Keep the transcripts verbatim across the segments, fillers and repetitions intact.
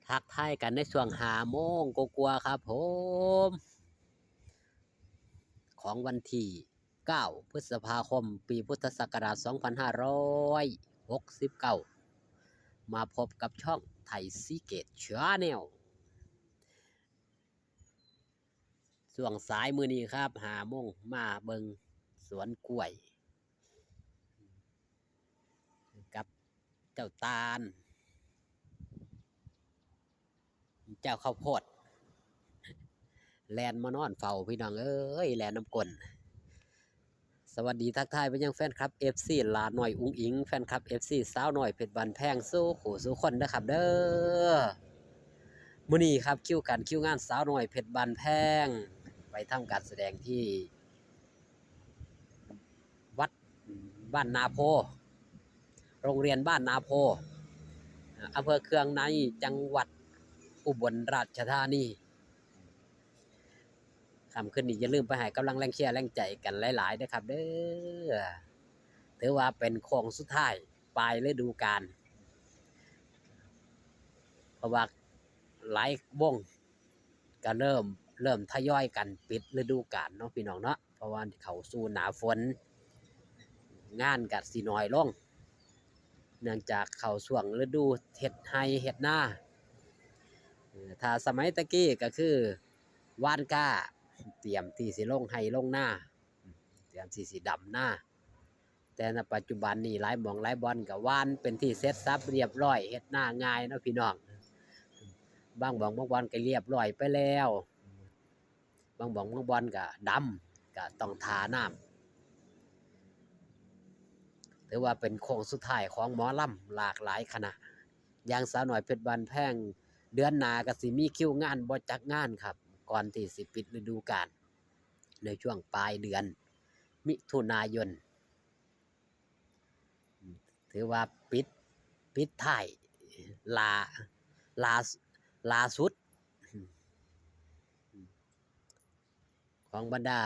ทักทายกันในช่วงห้าโมงกว่าๆครับผม ของวันที่เก้าพฤษภาคม ปีพุทธศักราชสองพันห้าร้อยหกสิบเก้า มาพบกับช่องไทยซีเกตชาแนล ช่วงสายมื้อนี้ครับ ห้าโมง มาเบิ่งสวนกล้วย กับเจ้าตาล เจ้าข้าวโพด แล่นมานอนเฝ้าพี่น้องเอ้ย แล่นนำก้น สวัสดีทักทายไปยังแฟนคลับ เอฟซี หลาน้อยอุ๋งอิ๋ง แฟนคลับ เอฟซี สาวน้อยเพชรบ้านแพง สู่คู่สู่คนนะครับเด้อ มื้อนี้ครับ คิวการคิวงานสาวน้อยเพชรบ้านแพง ไปทำการแสดงที่วัดบ้านนาโพ โรงเรียนบ้านนาโพ อำเภอเคืองใน จังหวัดอุบลราชธานี ค่ำคืนนี้อย่าลืมไปให้กำลังแรงเชียร์แรงใจกันหลายๆเด้อครับเด้อ ถือว่าเป็นโค้งสุดท้ายปลายฤดูกาล เพราะว่าหลายวงก็เริ่ม เริ่มทยอยกันปิดฤดูกาลเนาะพี่น้องเนาะ เพราะว่าเข้าสู่หน้าฝน งานก็สิน้อยลง เนื่องจากเข้าช่วงฤดูเฮ็ดไร่เฮ็ดนา เอ่อ ถ้าสมัยตะกี้ก็คือหว่านกล้า เตรียมที่สิลงไร่ลงนา เตรียมที่สิดำนา แต่ณปัจจุบันนี้หลายหม่องหลายบ่อนก็หว่านเป็นที่เสร็จสรรพเรียบร้อย เฮ็ดนาง่ายเนาะพี่น้อง บางหม่องบางบ่อนก็เรียบร้อยไปแล้ว บางหม่องบางบ่อนก็ดำ ก็ต้องท่าน้ำ ถือว่าเป็นโค้งสุดท้ายของหมอลำหลากหลายคณะ อย่างสาวน้อยเพชรบ้านแพง เดือนหน้าก็สิมีคิวงานบ่จักงานครับ ก่อนที่สิปิดฤดูกาล ในช่วงปลายเดือนมิถุนายน ถือว่าปิด ปิดท้าย ล่า ล่า ล่าสุด ของบรรดา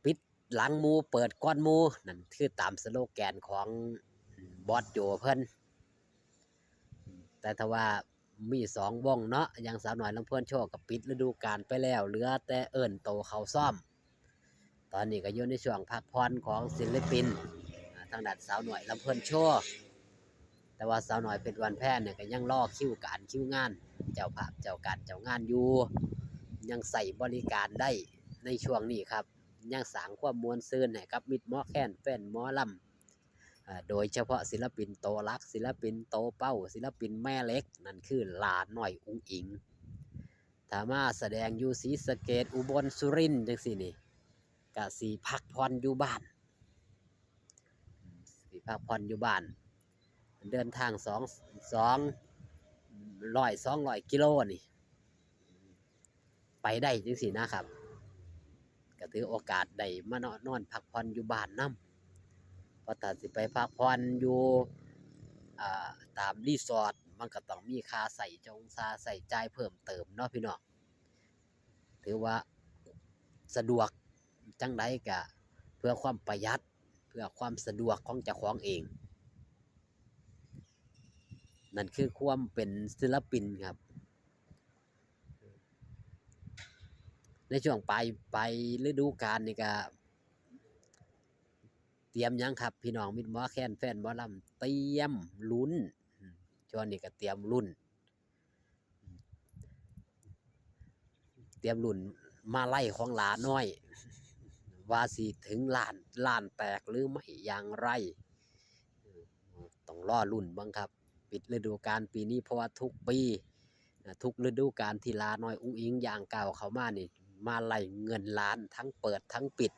ปิดหลังหมู่เปิดก่อนหมู่ นั่นคือตามสโลแกนของบอสโจเพิ่น แต่ถ้าว่ามีสองวงเนาะ อย่างสาวน้อยลำเพลินโชว์ก็ปิดฤดูกาลไปแล้ว เหลือแต่เอิ้นโตเข้าซ้อม ตอนนี้ก็อยู่ในช่วงพักผ่อนของศิลปิน อ่า ทางด้านสาวน้อยลำเพลินโชว์ แต่ว่าสาวน้อยเพชรบ้านแพงเนี่ยก็ยังรอคิวการคิวงาน เจ้าภาพเจ้าการเจ้างานอยู่ ยังใช้บริการได้ในช่วงนี้ครับ ยังสร้างความม่วนซื่นให้กับมิตรหมอแคน แฟนหมอลำ อ่า โดยเฉพาะศิลปินโตหลัก ศิลปินโตเป้า ศิลปินแม่เหล็ก นั่นคือหลาน้อยอุ๋งอิ๋ง ถ้ามาแสดงอยู่ศรีสะเกษ อุบล สุรินทร์จังซี้นี่ ก็สิพักผ่อนอยู่บ้าน สิพักผ่อนอยู่บ้าน เดินทางสอง สองร้อย สองร้อยกิโลนี่ ไปได้จังซี้นะครับ ก็ถือโอกาสได้มานอน นอนพักผ่อนอยู่บ้านนำ เพราะถ้าสิไปพักผ่อนอยู่ อ่า ตามรีสอร์ท มันก็ต้องมีค่าใช้จง ค่าใช้จ่ายเพิ่มเติมเนาะพี่น้อง ถือว่าสะดวกจั่งใดก็เพื่อความประหยัด เพื่อความสะดวกของเจ้าของเอง นั่นคือความเป็นศิลปินครับ ในช่วงปลาย ปลายฤดูกาลนี่ก็ เตรียมหยังครับ พี่น้องมิตรหมอแคน แฟนหมอลำ เตรียมลุ้น อืม ช่วงนี้ก็เตรียมลุ้น เตรียมลุ้นมาลัยของหลาน้อย ว่าสิถึงล้าน ล้านแตกหรือไม่อย่างไร ต้องรอลุ้นเบิ่งครับ ปิดฤดูกาลปีนี้ เพราะว่าทุกปีนะ ทุกฤดูกาลที่หลาน้อยอุ๋งอิ๋งย่างก้าวเข้ามานี่ มาลัยเงินล้านทั้งเปิดทั้งปิด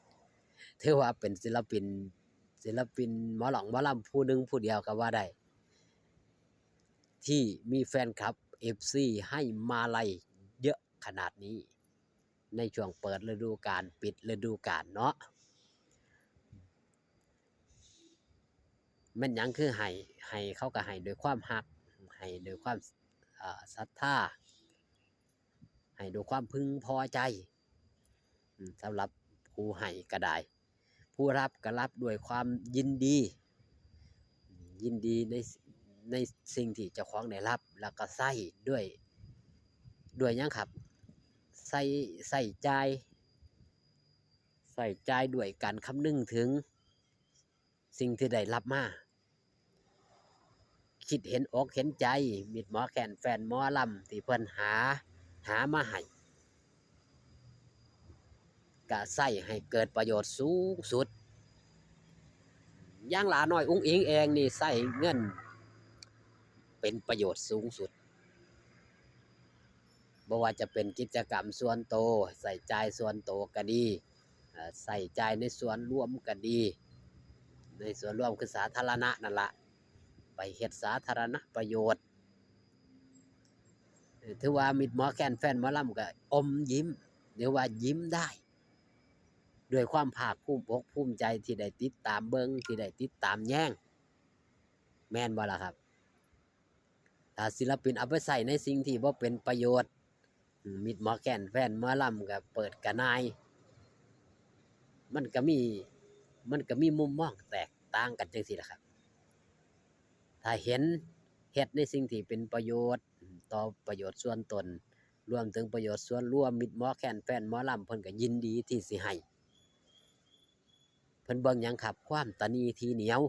ถือว่าเป็นศิลปิน ศิลปินหมอร้องหมอลำผู้หนึ่งผู้เดียวก็ว่าได้ ที่มีแฟนคลับ เอฟซี ให้มาลัยเยอะขนาดนี้ ในช่วงเปิดฤดูกาล ปิดฤดูกาลเนาะ แม่นหยังคือให้ ให้เขาก็ให้ด้วยความฮัก ให้ด้วยความ เอ่อ ศรัทธา ให้ด้วยความพึงพอใจ อืม สำหรับผู้ให้ก็ได้ ผู้รับก็รับด้วยความยินดี ยินดีใน ในสิ่งที่เจ้าของได้รับ แล้วก็ใช้ด้วย ด้วยหยังครับ ใช้ ใช้จ่าย ใช้จ่ายด้วยการคำนึงถึงสิ่งที่ได้รับมา คิดเห็นอกเห็นใจมิตรหมอแคนแฟนหมอลำที่เพิ่นหา หามาให้ ก็ใช้ให้เกิดประโยชน์สูงสุด อย่างหลาน้อยอุ๋งอิ๋งเองนี่ใช้เงินเป็นประโยชน์สูงสุด บ่ว่าจะเป็นกิจกรรมส่วนตัว ใช้จ่ายส่วนตัวก็ดี เอ่อ ใช้จ่ายในส่วนรวมก็ดี ในส่วนรวมคือสาธารณะนั่นละ ไปเฮ็ดสาธารณประโยชน์ เอ่อ ถือว่ามิตรหมอแคนแฟนหมอลำก็อมยิ้ม หรือว่ายิ้มได้ ด้วยความภาคภูมิอกภูมิใจที่ได้ติดตามเบิ่ง ที่ได้ติดตามแยง แม่นบ่ล่ะครับ ถ้าศิลปินเอาไปใช้ในสิ่งที่บ่เป็นประโยชน์ อืม มิตรหมอแคนแฟนหมอลำก็เปิดกะหน่าย มันก็มี มันก็มีมุมมองแตกต่างกันจั่งซี้ล่ะครับ ถ้าเห็น เฮ็ดในสิ่งที่เป็นประโยชน์ อืม ต่อประโยชน์ส่วนตน รวมถึงประโยชน์ส่วนรวม มิตรหมอแคนแฟนหมอลำเพิ่นก็ยินดีที่สิให้ เพิ่นเบิ่งหยังครับ ความตะหนี่ทีเหนียว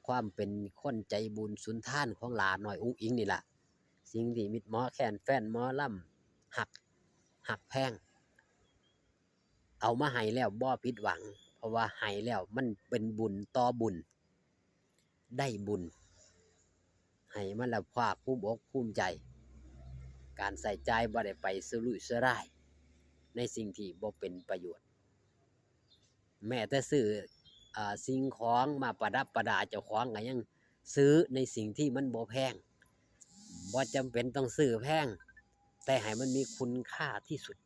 ความเป็นคนใจบุญสุนทานของหลาน้อยอุ๋งอิ๋งนี่ล่ะ สิ่งที่มิตรหมอแคนแฟนหมอลำฮัก ฮักแพง เอามาให้แล้วบ่ผิดหวัง เพราะว่าให้แล้วมันเป็นบุญต่อบุญ ได้บุญ ให้มาแล้วภาคภูมิอกภูมิใจ การใช้จ่ายบ่ได้ไปสุรุ่ยสุร่ายในสิ่งที่บ่เป็นประโยชน์ แม้แต่ซื้อ อ่า สิ่งของมาประดับประดาเจ้าของก็ยังซื้อในสิ่งที่มันบ่แพง บ่จำเป็นต้องซื้อแพง แต่ให้มันมีคุณค่าที่สุด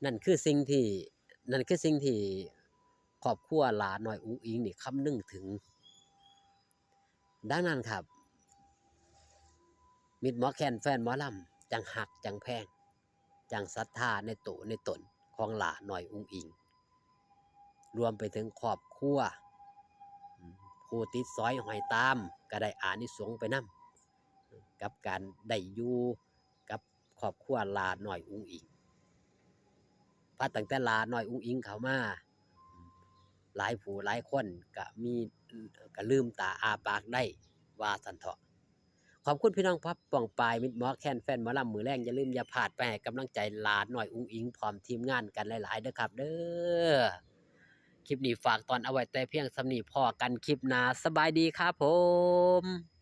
นั่นคือสิ่งที่ นั่นคือสิ่งที่ครอบครัวหลาน้อยอุ๋งอิ๋งนี่คำนึงถึง ดังนั้นครับ มิตรหมอแคนแฟนหมอลำจั่งฮักจั่งแพง จั่งศรัทธาในตัวในตนของหลาน้อยอุ๋งอิ๋ง รวมไปถึงครอบครัว อืม ผู้ติดสอยห้อยตามก็ได้อานิสงส์ไปนำ กับการได้อยู่กับครอบครัวหลาน้อยอุ๋งอิ๋ง พาตั้งแต่หลาน้อยอุ๋งอิ๋งเข้ามา หลายผู้หลายคนก็มี ก็ลืมตาอ้าปากได้ ว่าซั้นเถาะ ขอบคุณพี่น้องครับ ป้องปาย มิตรหมอแคนแฟนหมอลำ มื้อแลงอย่าลืมอย่าพลาดไปให้กำลังใจหลาน้อยอุ๋งอิ๋งพร้อมทีมงานกันหลายๆ เด้อครับเด้อ คลิปนี้ฝากตอนเอาไว้แต่เพียงส่ำนี้ พ้อกันคลิปหน้า สบายดีครับผม